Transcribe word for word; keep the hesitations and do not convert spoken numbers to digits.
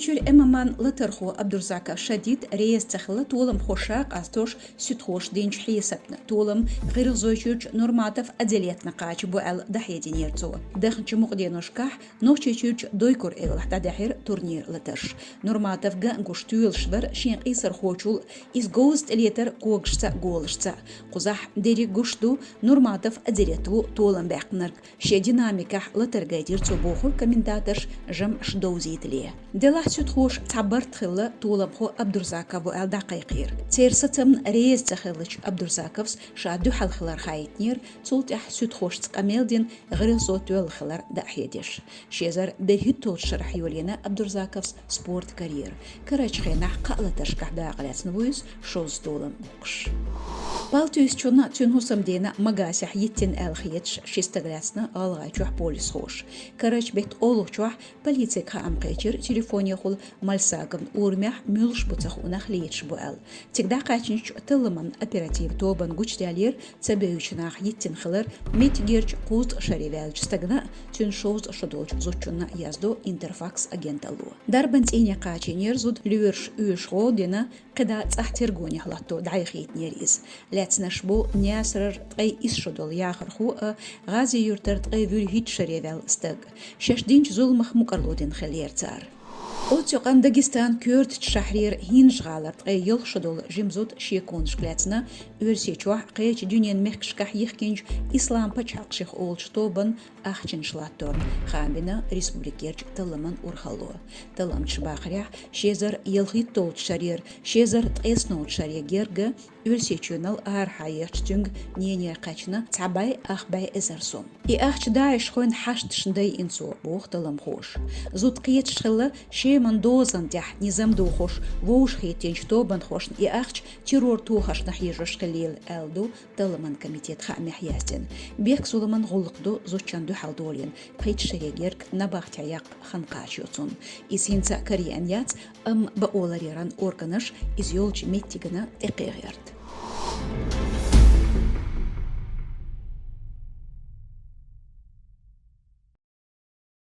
Чуьра ММА-н латархо Абдурзаков Шадид реза ца хилла толамхоша, къастош суьдхоша динчу хьесапна. Толам ГӀиргӀазойчуьрчу Нурматов Адилетна кхача бу аьлла, дӀахьединера цо. Дахначу мукъаденошкахь Нохчийчуьрчу Дойкур-Эвлахь дӀадаьхьира турнир латарш. Нурматов ган а гуш тоьлуш вара шен къийсархочул, иза говза тӀелетар когашца а, голашца а. Кхузахь дерриг гуш ду, Нурматов Адилет ву толам баьккхинарг. Шен динамикехь латар гайтира цо, бохура комментаторша, жамӀаш довзийтале. Делахь суьдхоша цхьа барт хилла, толамхо Абдурзаков ву аьлла дӀакхайкхийра. Церан сацамна реза ца хиллачу Абдурзаковс ша дуьхьал хилар хаийтинера, цул тӀаьхьа суьдхошца къамел дина, ГӀиргӀазо тоьлла хилар дӀахьедеш. Ши эзар берхӀитталгӀачу шарахь йолийна Абдурзаковс спорт карьера. Карарчу хенахь кхаа латаршкахь дакъалаьцна ву иза, шовзткъа толам боккхуш. Палтуевичунна цуьнан хӀусамдена Магасехь йиттина аьлла хеташ ши стаг лаьцна ГӀалгӀайчохь полисхоша. Карарчу беттан олаллачохь полицига хаам кхечира телефонехула Мальсаговн урамехь муьлш бу ца хууш нах леташ бу аьлла. Цига дӀакхаьчначу талламан оперативан тобанна гучудаьллера ца бевзачу наха йиттина хилар меттигерчу кхузткъа шаре ваьллачу стагана а, цуьнан шовзткъа шо долчу зудчунна а, яздо Интерфакс агенталло. Дарбан цӀийне кхачийнера зуда, лоьраша оьшуш гӀо дина, кхидӀа цӀахь тергонехь латто дӀаяхийтинера иза. Лаьцнарш бу Наьсарара ткъе исс шо долу яхархо а, ГӀазий-Юьртара ткъе вуьрхӀитта шаре ваьлла стаг. Шаьш динчу зуламах мукӀарло дина хиллера цара. Оццу юкъанна Дагестанан коьртачу шахьарера ХӀинжа-ГӀалара ткъе ялх шо долу жима зуда шеконашка лаьцна Оьрсийчохь, кхечу дуьненан мехкашкахь йихкинчу «Ислам пачхьалкх» шех олучу тобанна ахчанаш латторна, хаам бина республикерчу талламан урхалло. Талламчаша бахарехь, ши эзар ялхитталгӀачу шарера ши эзар ткъеснолгӀачу шаре герга Оьрсийчоьнал арахьа ехачу цуьнга ненера кхаьчна цхьа бӀе ах бӀе эзар сом. И ахча ДАИШхойн хьашташна дайина цо, боху талламхоша. Зуда кхеташ хилла Шеман дозанна тӀехь низам дохош вовшахӀиттинчу тобанхошна и ахча террор тохаршна хьежош хиллийла, аьлла ду талламан комитетан хаамехь яздина. Бехк-зуламан гӀуллакх ду зудчунна дуьхьал долийна, пхийтта шаре герга набахтехь яккха хан кхачайо цунна. Иза хӀинца а караеана яц, амма бакъоларъяран органаша иза йолчу меттигана тӀекхехьа гӀерта.